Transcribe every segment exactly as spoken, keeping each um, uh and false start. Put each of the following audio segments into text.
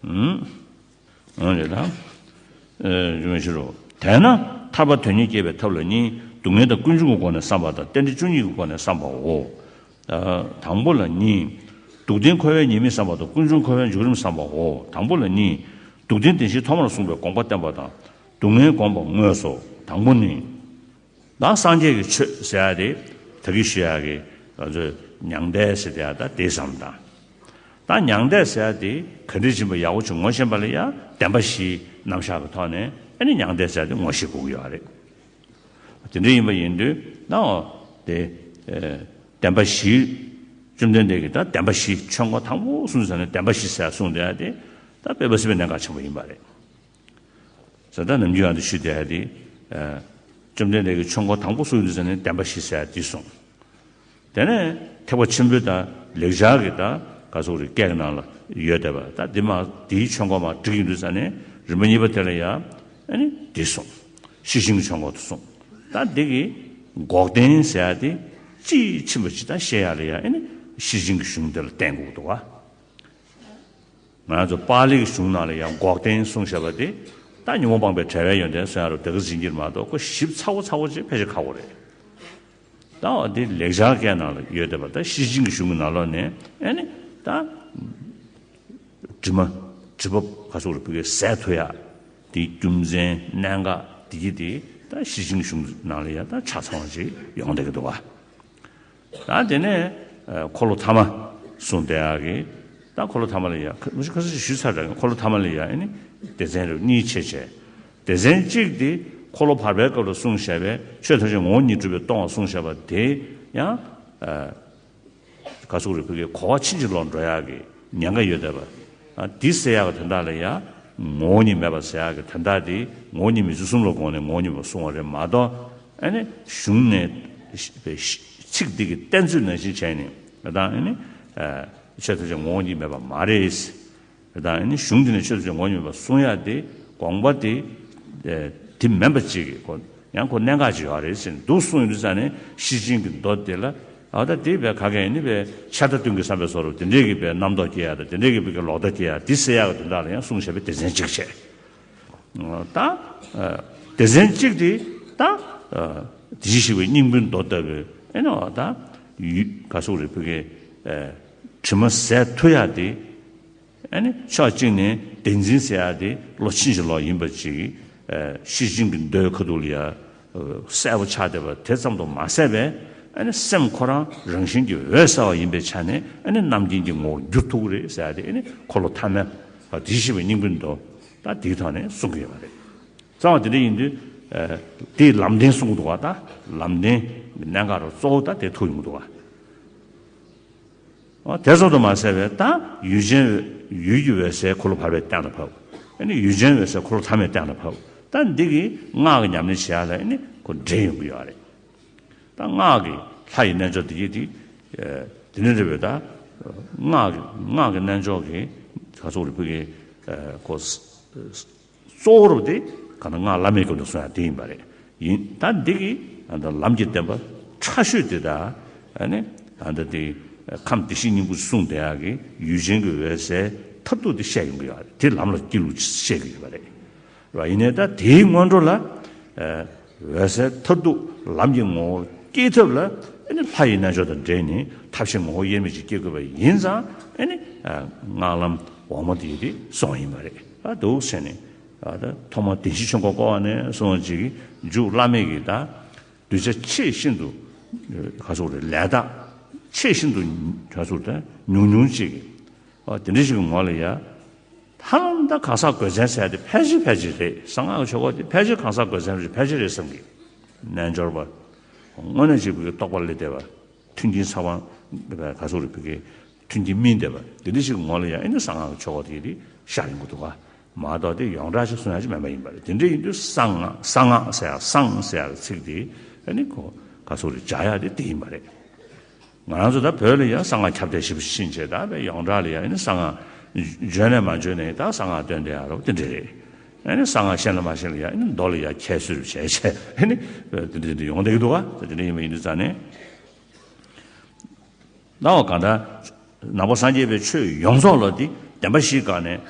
ཨུམ། འོན་ཏེ་ད། ཨེ། རྒྱུ་མེད་ཕྱི་རུ། དེས་ན་ཐར་པ་དོན་གཉིས་སྐྱེད་པའི་ཐབས་ལ་གཉིས། སྡུག་བསྔལ་དང་ཀུན་འབྱུང་གི་སྒོ་ནས་བསམ་པ་དང་། རྟེན་འབྲེལ་བཅུ་གཉིས་ཀྱི་སྒོ་ནས་བསམ་པའོ། ཨ། དང་པོ་ལ་གཉིས། སྡུག་བདེན་འཁོར་བའི་ཉེས་དམིགས་བསམ་པ་དང་། ཀུན་འབྱུང་འཁོར་བའི་འཇུག་རིམ་བསམ་པའོ། དང་པོ་ལ་གཉིས། སྡུག་བདེན་བདེན་བཞིའི་ཐོག་མར་གསུངས་པའི་དགོངས་པ་བསྟན་པ་དང་། སྡུག་བསྔལ་བསྒོམ་པ་དངོས་སོ། དང་པོ་ནི། ད་སངས་རྒྱས་ཀྱི་ཆོས་ཟེར་ཡ་དེ། ད་གིན་ཞུ་ཡ་གི། ང་ཚོས་མྱང་འདས་ཟེར་དེ་ཡ་ད་དེ་བསམ་དང་། ད་མྱང་འདས་ཟེར་ཡ་དེ་ག་འདྲ་ཡིན་པ་ཡག་པོ་ཅིག་ངོ་ཤེས་པ་ལ་ཡ། བདེན་པ་བཞིའི་རྣམ་གཞག་གི་ཐོག་ནས་ཨ་ནི་མྱང་འདས་ཟེར་ཡ་དེ་ངོ་ཤེས་དགོས་ཀྱི་ཡོད་རེད། དེ་འདྲ་ཡིན་པ་ཡིན་དུས་ད་འོ་དེ། ཨེ། བདེན་པ་བཞི། བཅོམ་ལྡན་འདས་ཀྱིས་ད་བདེན་པ་བཞི་ཆོས་འཁོར་དང་པོ་གསུངས་ཟེར་ནས་བདེན་པ་བཞི་ཟེར་གསུངས་བསྡད་ཡ་དེ། ད་དཔེ་མ་སྲིད་པའི་གནད་འགག་ཆེན་པོ་ཡིན་པ་རེད། ཟེར་ད་ནམ་རྒྱུན་ཡང་དུ་ཞུས་བསྡད་ཡ་དེ། ཨ། བཅོམ་ལྡན་འདས་ཀྱིས་ཆོས་འཁོར་དང་པོ་གསུངས་ཡོད་དུས་ཟེར་ནས་བདེན་པ་བཞི་ཟེར་ཡ་དེ་གསུངས། དེ་ནས་ཐེག་པ་ཆེན་པོའི་ད་ལེགས་སྦྱར་གྱི་ད་ག་ཟེར་རེད། སྐད་ཀྱི་ནང་ལ་ཡོད་བསྡད་པ་ད་འདི་མ་འདིའི་ཆོས་འཁོར་མ་བསྒྲིགས་ཡོང་དུས་ཟེར་ནས་རིམ་པ་གཉིས་པ་དེ་ལ་ཡ། ཨ་ནི་འདི་གསུངས། ཤེར་ཕྱིན་གྱི་ཆོས་འཁོར་དུ་གསུངས། ད་འདི་གི་འགོག་བདེན་ཟེར་ཡ་དེ་དཔྱིས་ཕྱིན་པ་ཅིག་ད་བཤད་ཡ་ལ་ཡ། ཨ་ནི་ཤེར་ཕྱིན་གྱི་གཞུང་དེ་ལ་བརྟེན་དགོས་འདུག་བ། ང་ཚོ་པཱ་ལི་གི་གཞུང་ནང་ལ་ཡང་འགོག་བདེན་གསུངས་བཞག་པ་དེ། ད་ཉོན་མོངས་སྤངས་པའི་བྲལ་བའི་ཡོན་ཏན་གསུང་ཡ་རུ་དེ་ག་ཟིན་གྱི་མ་གཏོགས་ཁོ་ཞིབ་ཚ་བོ་ཚ་བོ་ཅིག་ཕལ་ཆེར་ཁག་པོ་རེད། ད་འོ་དེ་ལེགས་སྦྱར་སྐད་ནང་ལ་ཡོད་བསྡད་པ་ད་ཤེར་ཕྱིན་གྱི་གཞུང་གི་ནང་ལོགས་ནས་ཨ་ནི་ད། དྲི་མ། དྲི་མ་ག་ཟེར་རེད། བུ་གའི་ཟད་ཐུབ་ཡ། དེའི་རྒྱུ་མཚན་གནད་འགག་དེ་གི་དེ་ད་ཤེར་ཕྱིན་གཞུང་ནང་ལ་ཡ་ད་ཆ་ཚང་བ་ཅིག་ཡོང་བསྡད་ཀྱི་འདུག་བ། ད་དེ་ནས་ཨ་འཁོར་ལོ་ཐ་མ་གསུངས་བསྡད་ཡ་གི། ད་འཁོར་ལོ་ཐ་མ་ལ་ཡ་ཁ་མི་ཤེས་ཁ་སང་ཞུས་ཚར་འདྲ། འཁོར་ལོ་ཐ་མ་ལ་ཡ་ཨ་ནི་སྡེ་ཚན་རེ་གཉིས་ཕྱེ་བྱས། སྡེ་ཚན་གཅིག་དེ་འཁོར་ལོ་བར་པའི་སྐབས་ལ་གསུངས་བཞག་པའི་ཆོས་ཐམས་ཅད་ངོ་བོ་ཉིད་གྲུབ་པས་སྟོང་བར་གསུངས་བཞག་པ་དེ་ཡང་ཨ། ག་ཟེར་རེད། བུ་གའི་གོ་བ་ཕྱིན་ཅི་ལོག་འགྲོ་ཡག་གི་ཉེན་ཁ་ཡོད་བསྡད་པ། ཨ། འདི་ཟེར་ཡག་གི་དོན་དག་ལ་ཡང་ངོ་བོ་ཉིད་མེད་པ་ཟེར་ཡག་གི་དོན་དག་དེ་ངོ་བོ་ཉིད་མི་འཇུག་གསུམ་ལ་དགོངས་ནས་ངོ་བོ་ཉིད་མེད་པ་གསུངས་པ་རེད་མ་གཏོགས། ཨ་ནི་གཞུང་ནས་ཚིག་འདི་གི་གཏན་ཚིགས་ནང་བཞིན་བྱས་ནས་ད་ཨ་ནི་ཨ་ཆོས་ཐམས་ཅད་ངོ་བོ་ཉིད་མེད་པ་མ་རེད། དེ་དང་ཨ་ནི་གཞུང་འདི་ནས་ཆོས་ཐམས་ཅད་ངོ་བོ་ཉིད་མེད་པ་གསུང་ཡག་དེ་དགོངས་པ་དེ་ཨ་དེ་མིན་པ་ཅིག་གི་ཁོ་ཡང་ཁོ་གནད་འགག་ཅིག་ཡོད་རེད་ཟེར་ནས་འདུག་གསུངས་ཡོང་དུས་ཙ་ནས་ཤེར་ཕྱིན་གྱི་མདོ་དེ་ལ། ཨ། ད་དེ་བས་ག་གེ་ནི་བས་ཆད་ལྟ་གཏོང་གི་བསམ་པའི་བཟོ་འདྲ་དེ་འདྲས་ཀྱི་བས་རྣམ་རྟོག་སྐྱེ་ཡག་དང་དེ་འདྲས་ཀྱི་བས་ཀྱི་ལོག་ལྟ་སྐྱེ་ཡག་དེ་སེལ་ཡག་གི་དོན་དག་ལ་ཡང་གསུངས་བཞག་པའི་སྡེ་ཚན་གཅིག་བྱས། ད་ཨ་སྡེ་ཚན་གཅིག་དེ་ད་ཨ་དེ་བཞིན་གཤེགས་པའི་སྙིང་པོའི་མདོ་ལྟ་བུའི་ཨེ་ནོ་ད་ཡུལ་ག་ཟེར་རེད། བུ་གའི་ཨ་དྲི་མ་ཟད་ཐུབ་ཡག་དེ། ཨ་ནི་ཕྱོགས་གཅིག་ནས་བདེན་འཛིན་ཟེར་ཡག་དེ་བློ་ཕྱིན་ཅི་ལོག་ཡིན་པ་ཅིག་ཨ་ཤེར་ཕྱིན་གྱི་མདོའི་ཁ་ཐུག་ལ་ཡ་གསལ་པོ་ཆགས་བསྡད་པ་དེ་ཙམ་དུ་མ་ཟད་པས། ཨ་ནི་སེམས་ཁོ་རང་རང་བཞིན་གྱིས་འོད་གསལ་བ་ཡིན་པའི་ཆ་ནས་ཨ་ནི་རྣམ་མཁྱེན་གྱི་ངོ་བོར་འགྱུར་ཐུབ་ཀྱི་རེད་ཟེར་ཡག་དེ། ཨ་ནི་འཁོར་ལོ་ཐ་མ་དེ་བཞིན་གཤེགས་པའི་སྙིང་པོའི་མདོ་ད་དེའི་ཐོག་ནས་གསུང་གི་ཡོད་པ་རེད། གསང་བ་དེ་འདྲ་ཡིན་དུས་ཨ་དེའི་ལམ་བདེན་གསུང་གི་འདུག་བ། ད་ལམ་བདེན་གྱི་གནད་འགག་རུ་གཙོ་བོ་ད་དེ་ཐུག་ཡོང་གི་འདུག་བ། ཨོ། དེ་ཙམ་དུ་མ་ཟད་པས་ད་ཡུལ་ཅན་ཡུལ་གྱི་འོད་གསལ་འཁོར་ལོ་བར་པས་གཏན་ལ་ཕབ། ཨ་ནི་ཡུལ་ཅན་འོད་གསལ་འཁོར་ལོ་ཐ་མས་གཏན་ལ་ཕབ། ད་འདི་གིས་སྔགས་ཀྱི་ཉམས་ལེན་བྱེད་ཡག་ལ་ཨ་ནི་ཁོ་འདྲེན་ཡོང་གི་ཡོད་རེད། ད་སྔགས་ཀྱི་ལྷ་ཡི་རྣལ་འབྱོར་དེ་ཡིན་དུས་དེ་འདྲ་རེད་པས། ད་སྔགས་ཀྱི་སྔགས་ཀྱི་རྣལ་འབྱོར་གྱི་ག་ཟེར་རེད། བུ་གའི་ཁོ། གཙོ་བོ་རུ་དེ་ག་ན་སྔགས་བླ་མེད་ཀུན་ཏུ་གསུང་ཡག་དེ་ཡིན་པ་རེད། ཡིན་ད་འདི་གི་ཨ་ད་ལམ་གྱི་བདེན་པ་ཕྲ་ཤོས་དེ་ད་ཨ་ནི་ཨ་ད་དེ་ཁམས་བདེ་གཤེགས་སྙིང་པོ་གསུངས་བསྡད་ཡག་གི་ཡུལ་ཅན་གྱི་འོད་གསལ་མཐར་ཐུག་དེ་བཤད་ཡོང་གི་ཡོད་རེད། དེ་ལམ་ལ་སྐྱེལ་ལུགས་བཤད་ཀྱི་ཡོད་པ་རེད། རེད་བ། ཡིན་ནའི་ད་དེའི་སྔོན་འགྲོ་ལ་ཨ་འོད་གསལ་མཐར་ཐུག་ལམ་གྱི་ངོ་བོ་སྐྱེ་ཐབས་ལ་ཨ་ནི་ལྷ་ཡི་རྣལ་འབྱོར་དང་འབྲེལ་ནས་ཐབས་ཤེས་ངོ་བོ་དབྱེར་མེད་ཅིག་སྐྱེ་དགོས་པ་ཡིན་ཙང་། ཨ་ནི་ཨ་སྔགས་ལམ་འོག་མ་དེ་དེ་གསུངས་པ་ཡིན་པ་རེད། ཨ་འདུག་ཟེར་ནས། ཨ་ད་ཐོག་མར་བདེན་བཞིའི་ཆོས་འཁོར་བསྐོར་བ་ནས་བཟུང་ཅིག་མཇུག་བླ་མེད་ཀྱི་ད་གདུལ་བྱ་ཆེས་ཤིན་ཏུ་ག་ཟེར་རེད། ལས་དག་ཆེས་ཤིན་ཏུ་ག་ཟེར་རེད། ད་ཉུང་ཉུང་ཅིག་ཨ་དེ་འདྲ་ཞིག་གི་ངོ་ལ་ཡ། ཧ་ལམ་ད་གང་ཟག་དགོས་མཚན་ཟེར་ཡག་དེ་ཕལ་ཆེར་ཕལ་ཆེར་རེད། གསང་སྔགས་ཀྱི་ཆོས་འཁོར་དེ་ཕལ་ཆེར་གང་ཟག་དགོས་མཚན་རེད། ཕལ་ཆེར་རེད་བསམ་གི། རྣལ་འབྱོར་པ། དངོས་གནས་ཅིག་བུ་གའི་རྟོགས་པ་སླེབས་བསྡད་པ། མཐུན་རྐྱེན་ཚང་བ་ག་ཟེར་རེད། བུ་གའི་མཐུན་རྐྱེན་སྨིན་བསྡད་པ་དེ་འདྲ་ཞིག་གི་ངོ་ལ་ཡ་ཨ་ནི་གསང་སྔགས་ཀྱི་ཆོས་འཁོར་དེ་དེ་ཤར་ཡོང་གི་འདུག་ག་མ་གཏོགས་དེ་ཡོངས་གྲགས་ཤིག་གསུང་ཡག་ཅིག་མིན་པ་ཡིན་པ་རེད། དེ་འདྲ་ཡིན་དུས་གསང་སྔགས་གསང་སྔགས་ཟེར་ཡག་གསང་ཟེར་ཡག་གི་ཚིག་དེ་ཨ་ནི་ཁོ་ག་ཟེར་རེད། སྦྱར་ཡག་དེ་དེ་ཡིན་པ་རེད། ང་རང་ཚོ་ད་བོད་ལ་ཡང་གསང་སྔགས་ཁྱབ་གདལ་ཞེ་པོ་ཕྱིན་བྱས། ད་བས་ཡོངས་གྲགས་ལ་ཡང་ཨ་ནི་གསང་སྔགས་བརྗོད་ནས་མ་བརྗོད་ནས་ད་གསང་སྔགས་སྟོན་བསྡད་ཡག་རོབ་དེ་འདྲ་རེད། ཨ་ནི་གསང་སྔགས་ཤེས་ན་མ་ཤེས་ལ་ཡང་ཨ་ནི་མདོ་ལ་ཡང་ཁྱད་གསོད་བྱས་བྱས་ཨ་ནི་དེ་འདྲ་དེ་འདྲ་ཡོང་བསྡད་ཀྱི་འདུག་ག་དེ་འདྲ་ཡིན་པ་ཡིན་དུས་ཙང་ནས། ལའོ་གང་ལྟར་ནང་པ་སངས་རྒྱས་པའི་ཆོས་ཡོངས་རྫོགས་ལ་དེ་བདེན་པ་བཞིའི་སྒང་ནས་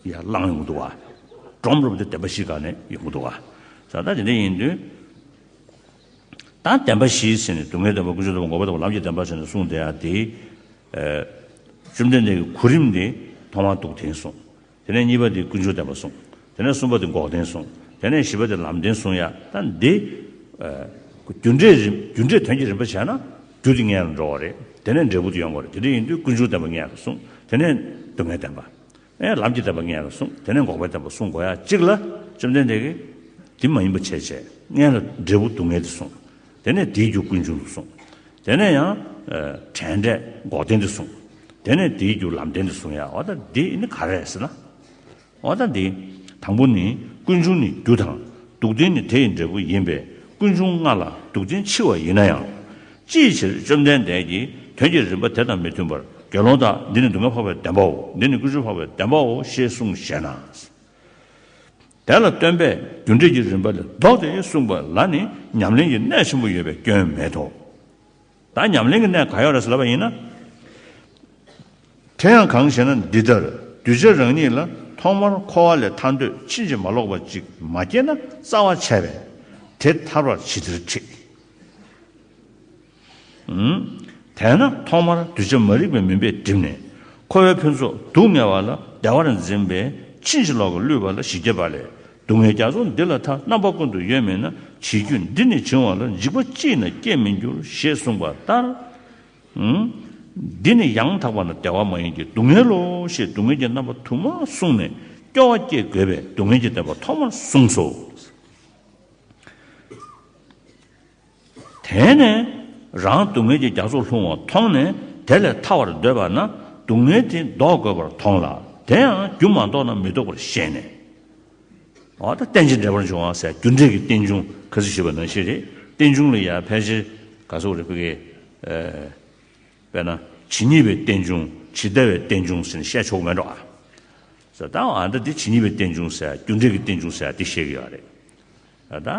ཡར་ལངས་ཡོང་གི་འདུག་བ། སྒྲོམ་རུབ་དེ་བདེན་པ་བཞི་སྒང་ནས་ཡོང་གི་འདུག་བ། ས་ད་དེ་འདྲ་ཡིན་དུས། ད་བདེན་པ་བཞི་ཟེར་ནས་སྡུག་བསྔལ་བདེན་པ། ཀུན་འབྱུང་བདེན་པ། འགོག་པའི་བདེན་པ། ལམ་གྱི་བདེན་པ་ཟེར་ནས་གསུངས་བསྡད་ཡ་དེ། ཨ། བཅོམ་ལྡན་འདས་ཀྱིས་གོ་རིམ་དེ་ཐོག་མར་སྡུག་བདེན་གསུངས། དེ་ནས་གཉིས་པ་དེ་ཀུན་འབྱུང་བདེན་པ་གསུངས། དེ་ནས་གསུམ་པ་དེ་འགོག་བདེན་གསུངས། དེ་ནས་བཞི་པ་དེ་ལམ་བདེན་གསུངས་ཡ། ད་འདི། ཨ། རྒྱུ་འབྲས་རིམ། རྒྱུ་འབྲས་དོན་གྱི་རིམ་པ་བྱས་ན་རྒྱུ་དེ་མངོན་ལ་འགྲོ་བ་རེད། དེ་ནས་འབྲས་བུ་དེ་ཡོང་བ་རེད། དེ་འདྲ་ཡིན་དུས་ཀུན་འབྱུང་བདེན་པ་མངོན་ལ་གསུངས། དེ་ནས་སྡུག་བསྔལ་བདེན་པ། ཨེ། ལམ་གྱི་བདེན་པ་མངོན་ལ་གསུངས། དེ་ནས་འགོག་པའི་བདེན་པ་གསུངས་དགོས་ཡ་གཅིག་ལ། བཅོམ་ལྡན་འདས་ཀྱིས་འདི་མ་ཡིན་པ་བྱས་བྱས། སྔོན་ལ་འབྲས་བུ་སྡུག་བསྔལ་དེ་གསུངས། དེ་ནས་དེའི་རྒྱུ་ཀུན་འབྱུང་དུ་གསུངས། དེ་ནས་ཡང་། ཨ། དྲན་འབྲས་འགོག་བདེན་དུ་གསུངས། དེ་ནས་དེའི་རྒྱུ་ལམ་བདེན་དུ་གསུངས་ཡ། འོ་ད་འདི་ནི་ག་རེ་རེད་ཟེར་ན། འོ་ད་འདི། དང་པོ་ནི་ཀུན་འབྱུང་ནི་རྒྱུ་དང་། སྡུག་བདེན་ནི་དེ་ཡི་འབྲས་བུ་ཡིན་པས། ཀུན་འབྱུང་ལྔ་ལ་སྡུག་བདེན་ཕྱེ་བ་ཡིན་ན་ཡང་། ཅིའི་ཕྱིར་བཅོམ་ལྡན་འདས་ཀྱིས་དོན་གྱི་རིམ་པ་དེ་དང་མི་མཐུན་པར། དགེ་སློང་དག་འདི་ནི་སྡུག་བསྔལ་འཕགས་པའི་བདེན་པའོ། འདི་ནི་ཀུན་འབྱུང་འཕགས་པའི་བདེན་པའོ་ཞེས་གསུངས་ཞེ་ན། དེ་ལ་སྟོན་པས་རྒྱུ་འབྲས་ཀྱི་རིམ་པ་ལས་ལྡོག་སྟེ་གསུངས་པ་ལ་ནི་ཉམས་ལེན་གྱི་གནད་ཆེན་པོ་ཡོད་པས་སྐྱོན་མེད་དོ། ད་ཉམས་ལེན་གྱི་གནད་ག་ཡོད་རེད་ཟེར་ལབ་པ་ཡིན་ན། དེ་ཡང་གང་ཞེ་ན། འདི་ལྟར་གདུལ་བྱ་རང་ཉིད་ལ་ཐོག་མར་འཁོར་བ་ལས་ཐར་འདོད་ཕྱིན་ཅི་མ་ལོག་པ་ཅིག་མ་སྐྱེས་ན་རྩ་བ་ཆད་པས་དེ་ཐར་བར་ཇི་ལྟར་ཁྲིད། དེས་ན་ཐོག་མར་གདུལ་བྱ་མ་རིག་པའི་མུན་པས་བསྒྲིབས་ནས། འཁོར་བའི་ཕུན་ཚོགས་སྡུག་བསྔལ་བ་ལ་བདེ་བར་འཛིན་པས་ཕྱིན་ཅི་ལོག་གི་བསླུས་པ་ལ་ཞི་བྱེད་པ་ལས། སྡུག་བསྔལ་རྒྱ་མཚོ་འདི་ལ་ཐར། རྣམ་པ་ཀུན་ཏུ་ཡོད་མིན་ན། བྱེད་རྒྱུ་འདི་ནི་བྱུང་བ་ལ། འཇིགས་པ་ཅིས་ན་སྐྱེ་མི་འགྱུར་ཞེས་གསུངས་པ་ལྟར། འདི་ནི་ཡང་དག་པ་ན་བདེ་བ་མ་ཡིན་གྱི་སྡུག་བསྔལ་ལོ་ཞེས་སྡུག་བསྔལ་གྱི་རྣམ་པ་དུ་མ་གསུངས་ནས་སྐྱོ་བ་སྐྱེ་དགོས་པས་སྡུག་བསྔལ་གྱི་བདེན་པ་ཐོག་མར་གསུངས་སོ། དེ་ནས་རང་སྡུག་བསྔལ་གྱི་རྒྱ་མཚོ་ལྷུང་བ་མཐོང་ནས་དེ་ལས་ཐར་བར་འདོད་པ་ན་སྡུག་བསྔལ་དེ་ལྡོག་དགོས་པར་མཐོང་ལ། དེ་ཡང་རྒྱུ་མ་རྟོགས་ན་མི་ལྡོག་པར་ཤེས་ནས། འོ་ད་རྟེན་ཅིང་འབྲེལ་པར་འབྱུང་བ་ཟེར་རྒྱུ་འབྲས་ཀྱི་རྟེན་འབྱུང་ག་ཚོད་ཞུས་པ་ནང་བཞིན་རེད། རྟེན་འབྱུང་ལ་ཡང་ཕལ་ཆེར་ག་ཚོད་རེད་ཕ་གི། ཨ། དཔེར་ན་ཇི་སྙེད་པའི་རྟེན་འབྱུང་། ཇི་ལྟ་བའི་རྟེན་འབྱུང་ཟེར་ནས་བཤད་ཆོག་གི་མེད་འགྲོ་ཨ། ཟེར་ད་འོ་ད་འདི་ཇི་སྙེད་པའི་རྟེན་འབྱུང་ཟེར་རྒྱུ་འབྲས་ཀྱི་རྟེན་འབྱུང་ཟེར་འདི་བཤད་ཀྱི་ཡོད་རེད། ད་ལྟ།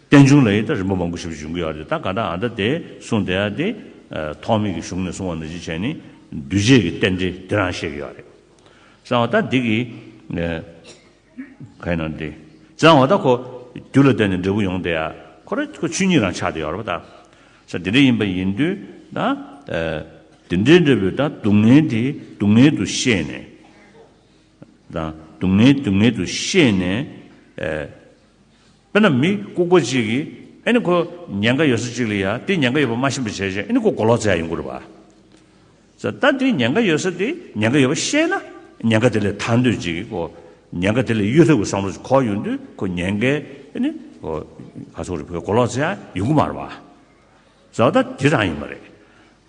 རྟེན་འབྱུང་ལ་ཡི་ད་རིམ་པ་མང་པོ་ཞིག་འབྱུང་གི་ཡོད་རེད། ད་ག་ད་ཨ་ད་དེ་གསུངས་བསྡད་ཡ་དེ། ཐོགས་མེད་ཀྱི་གཞུང་ནས་གསུངས་པ་ནང་བཞིན་བྱས་ནས་འདུས་བྱས་ཀྱི་རྟེན་འབྲེལ་དེ་རང་བཤད་ཀྱི་ཡོད་རེད། གསང་བ་ད་འདི་གི། ག་ཡིན་ན་འདི། གསང་བ་ད་ཁོ་རྒྱུ་ལ་བརྟེན་ནས་འབྲས་བུ་ཡོང་བསྡད་ཡ་ཁོ་ར་ཁོ་ཆོས་ཉིད་རང་ཆགས་བསྡད་ཡོད་རེད་པ་ད། ས་དེ་འདྲ་ཡིན་པ་ཡིན་དུས་ད། དེ་འདྲའི་འབྲས་བུ་ད་སྡུག་བསྔལ་དེ་སྡུག་བསྔལ་དུ་ཤེས་ནས། དང་སྡུག་བསྔལ་སྡུག་བསྔལ་དུ་ཤེས་ནས། ཨེ། དཔེར་ན་མི་ལྐུགས་པ་གཅིག་གིས་ཨ་ནི་ཁོ་ཉེན་ཁ་ཡོད་ས་གཅིག་ལ་ཡ་དེ་ཉེན་ཁ་ཡོད་པ་མ་ཤེས་པ་བྱས་བྱས་ཨ་ནི་ཁོ་གོ་ལོག་འཛེག་ཡ་ཡོང་གི་རེད་པ། ས་ད་དེ་ཉེན་ཁ་ཡོད་ས་དེ་ཉེན་ཁ་ཡོད་པ་ཤེས་ན་ཉེན་ཁ་དེ་ལས་ཐར་འདོད་གཅིག་གིས་ཁོ་ཉེན་ཁ་དེ་ལས་གཡོལ་ཐབས་ཀྱི་བསམ་བློ་ཅིག་འཁོར་ཡོང་དུས་ཁོ་ཉེན་ཁའི་ཨ་ནི་ཁོ་ག་ཚོད་རེད་ཁོ་གོ་ལོག་འཛེག་ཡ་ཡོང་གི་མ་རེད་པ། ཟེར་བ་ད་དེ་རང་ཡིན་པ་རེད།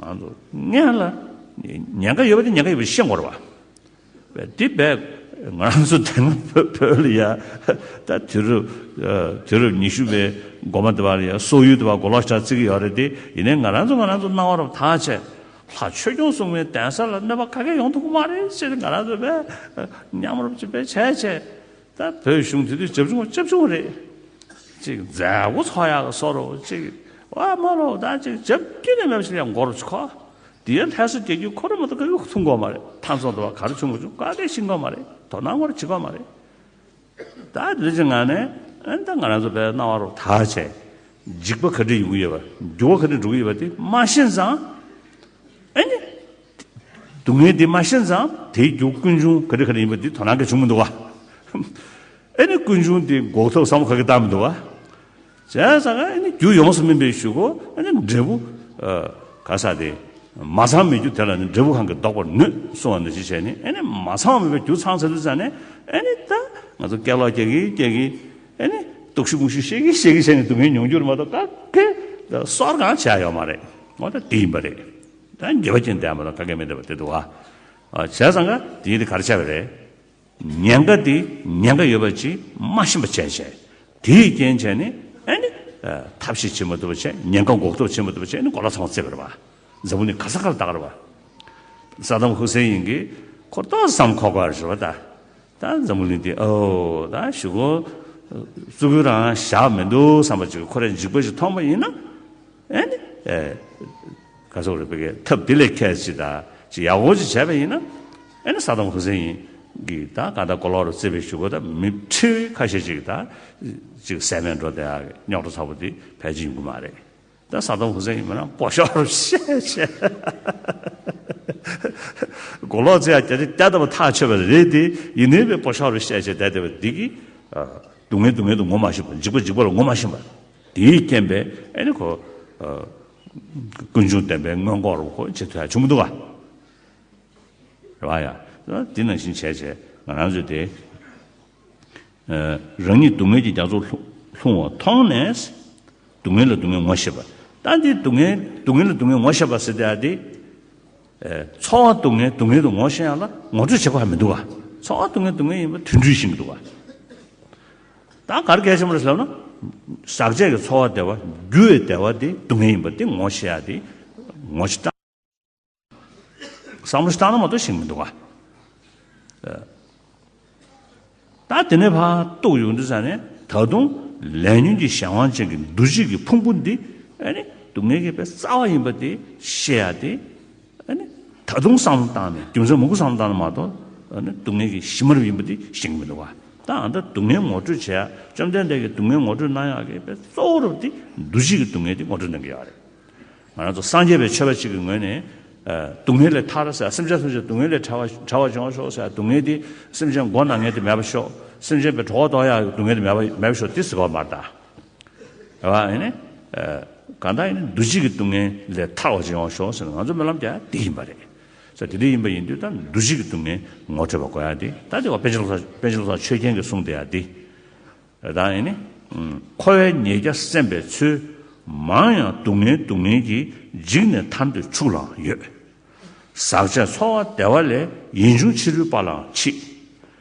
ང་ཚོ་སྔོན་ལ་ཉེན་ཁ་ཡོད་པ་དེ་ཉེན་ཁ་ཡོད་པ་ཤེས་དགོས་རེད་པ། དེ་བས་ང་རང་ཚོ་དེ་སྔ་བོད་བོད་ལ་ཡ་ད་དུས་རབས་དུས་རབས་ཉི་ཤུ་པའི་འགོ་མ་དེ་བ་ལ་ཡ་སོག་ཡུལ་དེ་བ་གོ་ལོག་ཆ་བརྩི་གི་ཡོད་རེད་དེ། ཡིན་ནའི་ང་རང་ཚོ་ང་རང་ཚོ་སྣང་བ་རབ་ཐག་ཆད། ལྷ་ཆོས་སྐྱོང་སྲུང་མའི་གདན་ས་ལ་གནོད་པ་ག་གེ་ཡོང་ཐུབ་ཀྱི་མ་རེད་ཟེར་ནས་ང་རང་ཚོ་བས་མཉམ་རུབ་ཅིག་བས་བྱས་བྱས། ད་བོད་གཞུང་དེ་དུས་རྒྱབ་ཆུང་རྒྱབ་ཆུང་རེད། ཅིག་མཛད་སྒོ་ཚོགས་ཡག་གི་བཟོ་འདྲ་ཅིག་ཨ་མ་ལོ་ད་ཅིག་རྒྱབ་ཀྱི་ནས་མེད་པ་ཞིག་ཡང་མགོ་རུ་ཆུ་ཁ། དེའི་ལྷ་ས་རྒྱལ་རྒྱུ་ཁོ་ར་མ་གཏོགས་ག་གེ་མཐོང་གོ་མ་རེད། མཐའ་མཚམས་དུ་བ་ག་རེ་བྱུང་མ་བྱུང་ག་གེ་ཤེས་གོ་མ་རེད། དོ་སྣང་ངོ་ར་བྱེད་གོ་མ་རེད། ད་དེ་ཅིག་ངང་ནས་ཨ་ནི་ད་ང་རང་ཚོ་བས་སྣང་བ་རུ་ཐག་བྱས། འཇིགས་པ་ག་འདྲ་ཡོང་གི་ཡོད་པ་འགྱུར་བ་ག་འདྲ་འགྲོ་གི་ཡོད་པ་དེ་མ་ཤེས་ཙང་། ཨ་ནི། སྡུག་བསྔལ་འདི་མ་ཤེས་ཙང་དེའི་རྒྱུ་ཀུན་འབྱུང་ག་འདྲ་ག་འདྲ་ཡིན་པ་འདི་དོ་སྣང་ག་བྱུང་མི་འདུག་བ། ཨ་ནི་ཀུན་འབྱུང་འདི་འགོག་ཐབས་བསམ་བློ་ག་གེ་བཏང་མི་འདུག་བ། བྱས་ཙང་ཨ་ནི་རྒྱུ་ཡོངས་སུ་སྨིན་པའི་གཞུག་གུ་ཨ་ནི་འབྲས་བུ། ཨ། ག་ས་དེ། མ་ཚང་མེད་རྒྱུ་དེ་ལ་ནི་འབྲས་བུ་གང་གིས་ལྡོག་པར་ནུས་གསུངས་པ་ནང་བཞིན་བྱས་ནས་ཨ་ནི་མ་ཚང་བ་མེད་པའི་རྒྱུ་ཚང་ཚར་དུས་ཙང་ནས་ཨ་ནི་ད་ང་ཚོ་སྐད་ལོག་རྒྱག་གི་རྒྱག་གི་ཨ་ནི་སྟོག་ཤུགས་མུ་ཤུགས་བཤད་གི་བཤད་གི་བྱས་ནས་སྡུག་བསྔལ་མྱོང་རྒྱུ་རེད་མ་གཏོགས་ག་གེ་གསོ་བ་གང་བྱས་ཡོད་མ་རེད། འོ་ད་དེ་ཡིན་པ་རེད། ད་འགྱོད་པ་ཅན་དེ་མ་གཏོགས་ག་གེ་མེད་བསྡད་པ་དེ་འདུག་ཨ། བྱས་ཙང་ག་དེ་ཡིན་དེ་ག་རེ་བྱས་པ་རེད། ཉེན་ཁ་དེ་ཉེན་ཁ་ཡོད་པ་ཅིག་མ་ཤེས་པ་བྱས་བྱས། དེའི་རྐྱེན་བྱས་ནས་ཨ་ནི། ཐབས་ཤེས་བྱེད་མ་ཐུབ་པ་བྱས། ཉེན་ཁ་འགོག་ཐབས་བྱེད་མ་ཐུབ་པ་བྱས་ནས་གོ་ལ་ཚང་མ་བརྩེགས་པ་རེད་པ། འཛམ་བུ་གླིང་ག་ས་ག་ལ་ད་ག་རེད་པ། ས་དམ་ཧུ་སེ་ཡིན་གྱིས་ཁོ་ཏོག་ཙམ་ཁོག་པ་རེད་པ་ད། ད་འཛམ་བུ་གླིང་འདི་ཨོ་ད་ཞུ་གོ་ཙུ་གུ་རང་བཞག་མི་འདུག་བསམ་པ་ཅིག་ཁོ་རས་འཇིགས་པ་ཞིག་མཐོང་པ་ཡིན་ན། ཨེ་ནི། ཨེ། ག་ཚོད་རེད་པས་ཐབས་དེ་ལས་ཁས་ཅི་ད་ཅི་ཡག་པོ་ཅིག་བྱས་པ་ཡིན་ན། ཨེ་ནི་ས་དམ་ཧུ་སེ་ཡིན། གི་ད་ག་ད་གོ་ལོག་རུ་བརྩི་བའི་གཞུག་གུ་ད་མི་ཁྲི་ཁ་ཤས་ཅིག་ད་ཅིག་ཟས་མེད་འགྲོ་བསྡད་ཡག་རྙོག་དྲ་ཚ་པོ་དེ་ཕལ་ཆེར་ཡོང་གི་མ་རེད། ད་ས་དོམ་ཧུ་སེན་ཡིན་ན་སྤོ་ཤོག་རུ་བཤད་བཤད། གོ་ལོག་བརྩི་ཡག་རྒྱ་ཆེ་རྒྱ་ལྟ་བུ་ཐག་ཆོད་པ་རེད་དེ། ཡིན་ནའི་བའི་སྤོ་ཤོག་རུ་བཤད་བཤད་བསྡད་བསྡད་པ་འདི་གིས་སྡུག་བསྔལ་སྡུག་བསྔལ་དུ་ངོ་མ་ཤེས་པ། འཇིགས་པ་འཇིགས་པ་ལ་ངོ་མ་ཤེས་པ། དེའི་རྐྱེན་པས་ཨེ་ནི་ཁོ་ཀུན་འབྱུང་བདེན་པའི་མངོན་ལྐོག་རུ་ཁོ་བྱེད་ཐུབ་ཡག་བྱུང་མི་འདུག་ག་རེད་བ་ཡ། འདི་ནང་བཞིན་བྱས་བྱས་ང་རང་ཚོས་དེ། རང་ཉིད་སྡུག་བསྔལ་གྱི་རྒྱ་མཚོར་ལྷུང་བ་མཐོང་ནས། སྡུག་བསྔལ་ལ་སྡུག་བསྔལ་ངོ་ཤེས་པ། ད་འདི་སྡུག་བསྔལ་སྡུག་བསྔལ་ལ་སྡུག་བསྔལ་ངོ་ཤེས་པ་ཟེར་དེ་ཨ་དེ། ཚོར་བ་སྡུག་བསྔལ་སྡུག་བསྔལ་དུ་ངོ་ཤེས་ཡག་ལ་ངོ་སྤྲོད་བྱེད་དགོས་ཡག་མི་འདུག་ག་ཚོར་བ་སྡུག་བསྔལ་སྡུག་བསྔལ་ཡིན་པ་དོན་འགྲུལ་ཤེས་ཀྱི་འདུག་ག་ད་ག་རེ་གལ་ཆེན་པོ་རེད་ལབ་ན། ཟག་བཅས་ཀྱི་ཚོར་བ་བདེ་བ་འགྱུར་བའི་བདེ་བ་དེ་སྡུག་བསྔལ་ཡིན་པ་དེ་ངོ་ཤེས་ཡག་དེ་ངོ་ཤེས་བསམ་བློ་ཞིག་བཏང་ན་མ་གཏོགས་ཤེས་ཀྱི་མི་འདུག་ག་ད་དེ་ནས་ཕར་རྟོགས་ཡོང་དུས་ཙ་ནས་ད་དུང་ལས་ཉོན་གྱི་གཞན་དབང་ཅན་གྱི་འདུ་བྱེད་ཀྱི་ཕུང་པོ་འདི་ཨ་ནི་སྡུག་བསྔལ་གྱི་དཔེ་རྩ་བ་ཡིན་པ་དེ་ཤེས་ཡག་དེ་ཨ་ནི་ད་དུང་བསམ་བློ་བཏང་ནས་རྒྱུ་མཚན་མང་པོ་བསམ་བློ་བཏང་ན་མ་གཏོགས་ཨ་ནི་སྡུག་བསྔལ་གྱི་གཞི་མ་རུ་ཡིན་པ་དེ་ཤེས་ཀྱི་མི་འདུག་ག་ད་ཨ་ད་སྡུག་བསྔལ་ངོ་སྤྲོད་བྱེད་ཡག་བཅོམ་ལྡན་འདས་ཀྱིས་སྡུག་བསྔལ་ངོ་སྤྲོད་གནང་ཡག་གི་དཔེ་གཙོ་བོ་རུ་དེ་འདུ་བྱེད་ཀྱི་སྡུག་བསྔལ་དེ་ངོ་སྤྲོད་གནང་གི་ཡོད་རེད། ང་རང་ཚོ་སངས་རྒྱས་པའི་ཆོས་པ་གཅིག་གི་ངོས་ནས་ཨ་སྡུག་བསྔལ་ལས་ཐར་ཟེར། སེམས་ཅན་ཐམས་ཅད་སྡུག་བསྔལ་ལས་ཐར་བ་བྲལ་བར་བྱོན་ཤོག་ཟེར། སྡུག་བསྔལ་དེ་སེམས་ཅན་མགོ་ན་མཁན་དེ་མེད་པར་ཤོག་སེམས་ཅན་པའི་གྲོད་ཁོག་ལྟོགས་ཡག་སྡུག་བསྔལ་དེ་མེད་པ་མེད་པར་ཤོག་དེ་ཟེར་བ་མ་རེད་ད། རེད་བ། ཨ་ནི་ཨ་གང་ལྟར་ཨ་ནི་འདུ་བྱེད་ཀྱི་སྡུག་བསྔལ་ལས་ཐར་བར་བྱོན་ཤོག་ཟེར་ན་ང་ཚོ་སྨོན་ལམ་རྒྱག་ཡག་དེ་ཡིན་པ་རེད། ཟེར་དེ་འདྲ་ཡིན་པ་ཡིན་དུས་ད་འདུ་བྱེད་ཀྱི་སྡུག་བསྔལ་ངོ་འཕྲོད་པ་དགོས་ཡག་དེ་ད་དེ་བ་པཎ་ཆེན་བློ་བཟང་པཎ་ཆེན་བློ་བཟང་ཆོས་རྒྱན་གྱིས་གསུངས་བསྡད་ཡག་དེ། ད་ཨེ་ནི། འཁོར་བའི་ཉེས་བརྒྱ་སེམས་པའི་ཚུལ། མང་ཡང་སྡུག་བསྔལ་སྡུག་བསྔལ་གྱིས། འཇིགས་ནས་ཐར་འདོད་ཕྱུགས་ལའང་ཡོད། ཟག་བཅས་ཚོར་བ་བདེ་བ་ལས། ཡིད་འབྱུང་ཕྱི་རོལ་པ་ལའང་མཆིས།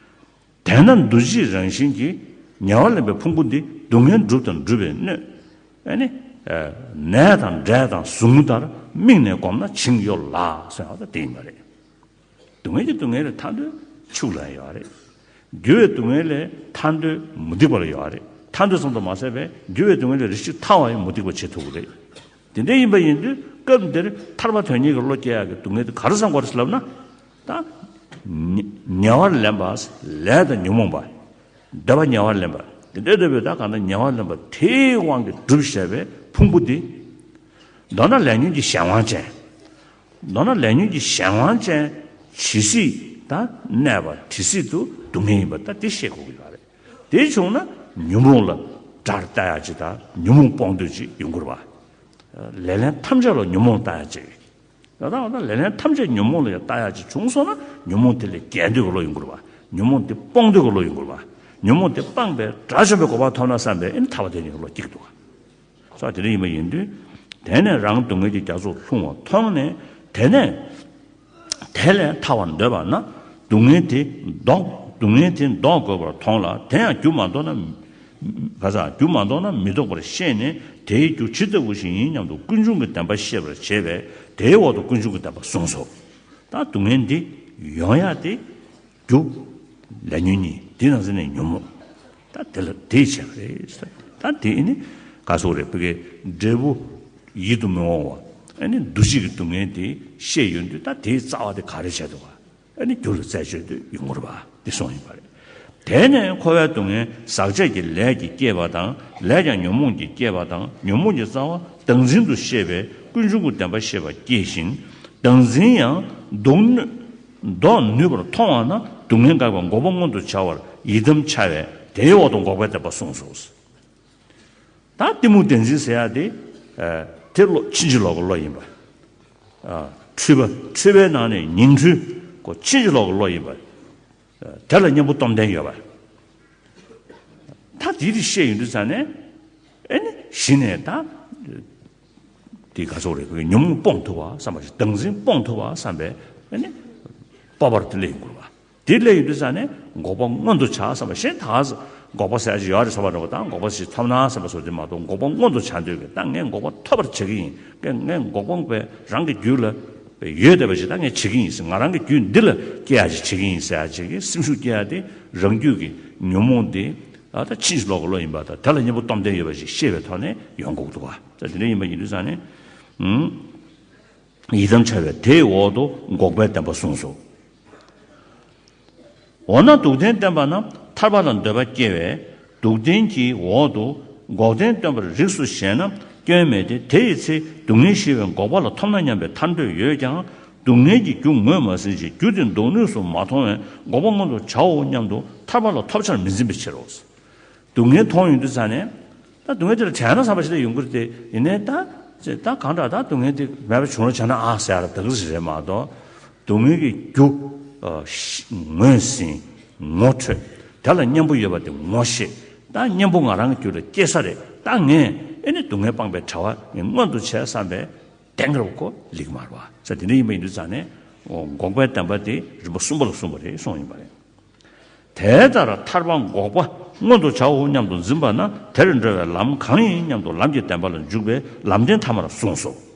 དེས་ན་འདུ་བྱེད་རང་བཞིན་གྱིས། ཉེ་བར་ལེན་པའི་ཕུང་པོ་འདི། སྡུག་བསྔལ་སྒྲུབ་དང་སྒྲུབ་པའི་སྣོད། ཨེ་ནི། ནས་དང་འབྲས་དང་ཟུག་རྔུ་ལྟར། དམིགས་ནས་བསྒོམས་ན་བྱིང་གཡོ་ལ། ཟེར་བ་ད་དེ་ཡིན་པ་རེད། སྡུག་བསྔལ་གྱི་སྡུག་བསྔལ་ལས་ཐར་འདོད་ཕྱུགས་ལ་ཡོད་རེད། འགྱུར་བའི་སྡུག་བསྔལ་ལས་ཐར་འདོད་མུ་སྟེགས་པ་ལ་ཡོད་རེད། ཐར་འདོད་ཙམ་དུ་མ་ཟད་པའི་འགྱུར་བའི་སྡུག་བསྔལ་ལས་རེ་ཞིག་ཐར་བ་ཡང་མུ་སྟེགས་པ་བྱེད་ཐུབ་ཀྱི་རེད། དེ་འདྲ་ཡིན་པ་ཡིན་དུས་སྐབས་འདིར་ཐར་པ་དོན་གཉེར་གྱི་བློ་སྐྱེ་ཡག་གི་སྡུག་བསྔལ་དེ་ག་རེ་བསམ་དགོས་རེད་ལབ་ན། ད་ཉེ་ཉེ་བར་ལེན་པ། ལས་དང་ཉོན་མོངས་པ། འདོད་པ་ཉེ་བར་ལེན་པ། དེ་འདྲའི་འདོད་པའི་ད་གང་ལྟར་ཉེ་བར་ལེན་པ་དེའི་དབང་གིས་བསྒྲུབས་བྱས་པའི་ཕུང་པོ་འདི། མདོར་ན་ལས་ཉོན་གྱི་གཞན་དབང་ཅན། མདོར་ན་ལས་ཉོན་གྱི་གཞན་དབང་ཅན་ཇི་སྲིད་ད་གནས་པ་དེ་སྲིད་དུ་སྡུག་བསྔལ་ཡིན་པ་ད་དེ་ཤེས་དགོས་ཀྱི་ཡོད་རེད། དེ་བྱུང་ན་ཉོན་མོངས་ལ་དགྲར་ལྟ་ཡག་ཅིག་དང་ཉོན་མོངས་སྤོང་འདོད་ཅིག་ཡོང་དགོས་རེད་བ། ལེ་ལན་ཐམས་ཅད་ལ་ཉོན་མོངས་ལྟ་ཡག་ཅིག་ད་ལྟ་བ་ན་ལེ་ལན་ཐམས་ཅད་ཉོན་མོངས་ལ་ཡང་ལྟ་ཡག་ཅིག་བྱུང་སོང་ན་ཉོན་མོངས་དེ་ལས་རྒྱལ་འདོད་ཀྱི་བློ་ཡོང་དགོས་རེད་བ། ཉོན་མོངས་དེ་སྤོང་འདོད་ཀྱི་བློ་ཡོང་དགོས་རེད་བ། ཉོན་མོངས་དེ་སྤངས་པའི་དགྲ་བཅོམ་པའི་གོ་འཕང་ཐོབ་ན་བསམ་པའི་ཨེ་ནི་ཐར་པ་དོན་གཉེར་གྱི་བློ་སྐྱེ་གི་འདུག་བ། སོགས་དེ་འདྲ་ཡིན་པ་ཡིན་དུས། དེ་ནས་རང་སྡུག་བསྔལ་གྱི་རྒྱ་མཚོར་ལྷུང་བ་མཐོང་ནས། དེ་ནས་དེ་ལས་ཐར་བར་འདོད་པ་ན། སྡུག་བསྔལ་དེ་ལྡོག་སྡུག་བསྔལ་དེ་ལྡོག་དགོས་པར་མཐོང་ལ། དེ་ཡང་རྒྱུ་མ་ལྡོག་ན། ག་ས་རྒྱུ་མ་ལྡོག་ན་མི་ལྡོག་པར་ཤེས་ནས། དེའི་རྒྱུ་ཇི་ལྟ་བུ་ཞིག་ཡིན་སྙམ་དུ་ཀུན་འབྱུང་གི་བདེན་པ་ཤེས་པར་བྱེད་པས། དེའི་འོག་ཏུ་ཀུན་འབྱུང་གི་བདེན་པ་གསུངས་སོ། ད་སྡུག་བསྔལ་འདི་ཡོང་ཡག་དེ། རྒྱུ། ལས་ཉོན་གཉིས་དེ་ནང་ཚན་ནས་ཉོན་མོངས། ད་དེ་ལ་དེས་བྱས་པ་རེད། ད་དེ་ནི་ག་སོགས་རེད་བོད་སྐད་འབྲས་བུ་ཡིད་དུ་མི་འོང་བ། ཨ་ནི་འདུ་བྱེད་ཀྱི་སྡུག་བསྔལ་དེ་ཤེས་ཡོང་དུས་ད་དེའི་རྩ་བ་དེ་ག་རེ་བྱས་འདུག་ག་ཨ་ནི་རྒྱུ་ལ་རྩད་གཅོད་དུ་ཡོང་དགོས་རེད་བ། དེ་གསུངས་ཡོད་པ་རེད། དེ་ནས་འཁོར་བའི་སྡུག་བསྔལ་ཟག་བཅས་ཀྱི་ལས་ཀྱིས་བསྐྱེད་པ་དང་། ལས་ཀྱང་ཉོན་མོངས་ཀྱིས་བསྐྱེད་པ་དང་། ཉོན་མོངས་ཀྱི་རྩ་བ་བདག་འཛིན་དུ་ཤེས་པས་ཀུན་འབྱུང་གི་བདེན་པ་ཤེས་པ་སྐྱེ་ཞིང་། བདག་འཛིན་ཡང་ལྡོག་ནུས། ལྡོག་ནུས་པར་མཐོང་བ་ན་སྡུག་བསྔལ་འགགས་པའི་འགོག་པ་མངོན་དུ་བྱ་བར་ཡི་དམ་འཆའ་བས་དེའི་འོག་ཏུ་འགོག་པའི་བདེན་པ་གསུངས་སོ། ད་གཏི་མུག་བདེན་འཛིན་ཟེར་ཡ་དེ། ཨ་དེ་བློ་ཕྱིན་ཅི་ལོག་གི་བློ་ཡིན་པ། ཨ་འཁྲུལ་པ་འཁྲུལ་པའི་ནང་ནས་ཉིང་འཁྲུལ་གོ་ཕྱིན་ཅི་ལོག་གི་བློ་ཡིན་པ། ཨ་དེ་ལ་གཉེན་པོ་སྟོབས་ལྡན་ཡོད་པ། ད་དེ་དེ་ཤེས་ཡོང་དུས་ཙང་ནས། ཨེ་ནི་གཞི་ནས་ད། དེ་ག་ཚོད་རེད། ཉོན་མོངས་སྤོང་ཐུབ་པ་བསམ་པ་ཞིག་བདག་འཛིན་སྤོང་ཐུབ་པ་བསམ་པའི་ཨེ་ནི་སྤོབས་པ་དེ་སླེབས་ཡོང་དགོས་པ། དེ་སླེབས་ཡོང་དུས་ཙང་ནས་འགོག་པ་མངོན་དུ་བྱ་བསམ་པ་ཞིག་ད་འགོག་པ་ཟེར་ཡག་ཅིག་ཡོད་རེད་བསམ་པ་འདྲ་པོ་དང་འགོག་པ་ཞིག་ཐོབ་ན་བསམ་པ་བཟོ་དེ་མ་གཏོགས་འགོག་པ་མངོན་དུ་བྱ་འདོད་ཀྱི་ད་ངས་འགོག་པ་ཐོབ་པར་བྱེད་ཀྱི་ཡིན། ངས་ངས་འགོག་པ་པའི་རང་གི་རྒྱུད་ལ་ཡོད་བསྡད་པ་ཞིག་ད་ངས་བྱེད་ཀྱི་ཡིན་ཟེར། ང་རང་གི་རྒྱུད་འདི་ལ་སྐྱེ་ཡག་ཅིག་བྱེད་ཀྱི་ཡིན་ཟེར་ཡག་ཅིག་གི་སེམས་ཤུགས་སྐྱེ་ཡག་དེ་རང་རྒྱུད་ཀྱི་ཉོན་མོངས་དེ། ཨ་ད་ཕྱིན་ཅི་ལོག་གི་བློ་ཡིན་པ་དང་དེ་ལ་གཉེན་པོ་སྟོབས་ལྡན་ཡོད་པ་ཞིག་ཤེས་པའི་ཐོག་ནས་ཡོང་དགོས་འདུག་ག་ད་དེ་འདྲ་ཡིན་པ་ཡིན་དུས་ཙང་ནས། ཨུམ། ཡི་དམ་འཆའ་བས་དེའི་འོག་ཏུ་འགོག་པའི་བདེན་པ་གསུངས་སོ། འོ་ན་སྡུག་བདེན་བསྟན་པ་ན་ཐར་པ་ལ་འདོད་པ་སྐྱེ་བས། སྡུག་བདེན་གྱི་འོག་ཏུ་འགོག་བདེན་སྟོན་པར་རིགས་སུ་བཞེད་ན་སྐྱོན་མེད་དེ། དེ་ཡི་ཚེ་སྡུག་བསྔལ་ཞི་བའི་འགོག་པ་ལ་ཐོབ་ན་སྙམ་པའི་ཐར་འདོད་ཡོད་ཀྱང་། སྡུག་བསྔལ་གྱི་རྒྱུ་ངོས་མ་ཟིན་ཞིང་། རྒྱུ་དེ་བཟློག་ནུས་སུ་མ་མཐོང་བས། འགོག་པ་མངོན་དུ་བྱའོ་སྙམ་དུ་ཐར་པ་ལ་ཐོབ་བྱར་མི་འཛིན་པའི་ཕྱིར་རོ། སྡུག་བསྔལ་མཐོང་ཡོང་དུས་ཙ་ནས། ད་སྡུག་བསྔལ་དེ་ལ་དྲན་ན་བསམ་པ་ཞིག་ད་ཡོང་གི་རེད་དེ། ཡིན་ནའི་ད། ད་གང་འདྲ་ད་སྡུག་བསྔལ་དེ་མེད་པ་བྱུང་རོགས་བྱས་ན་ཨ་ཟེར་ཡ་ལ་ད་ག་ཟིག་རེད་མ་གཏོགས། སྡུག་བསྔལ་གྱི་རྒྱུ། ཨ། ཤ་ངོས་ཟིན། ངོ་འཕྲོད། དེ་ལ་གཉེན་པོ་ཡོད་པ་དེ་ངོ་ཤེས། ད་གཉེན་པོ་ང་རང་གི་རྒྱུད་ལ་སྐྱེས་ས་རེད། ད་ངས་ཨེ་ནི་སྡུག་བསྔལ་སྤངས་པའི་བྱ་བ་ངས་མངོན་དུ་བྱས་བསམ་པའི་གདེང་རབ་ཁོ་ལེགས་མ་རེད་བ། ས་དེ་འདྲ་ཡིན་པ་ཡིན་དུས་ཙང་ནས། འོ། འགོག་པའི་བདེན་པ་དེ་རིམ་པ་གསུམ་པ་ལ་གསུངས་པ་རེད་གསུངས་ཡིན་པ་རེད། དེ་ལྟར་ཐར་པ་འགོག་པ་མངོན་དུ་བྱའོ་སྙམ་དུ་འཛིན་པ་ན། དེར་འགྲོ་བའི་ལམ་གང་ཡིན་སྙམ་དུ་ལམ་གྱི་བདེན་པ་ལ་འཇུག་པས་ལམ་བདེན་ཐ་མར་གསུངས་སོ།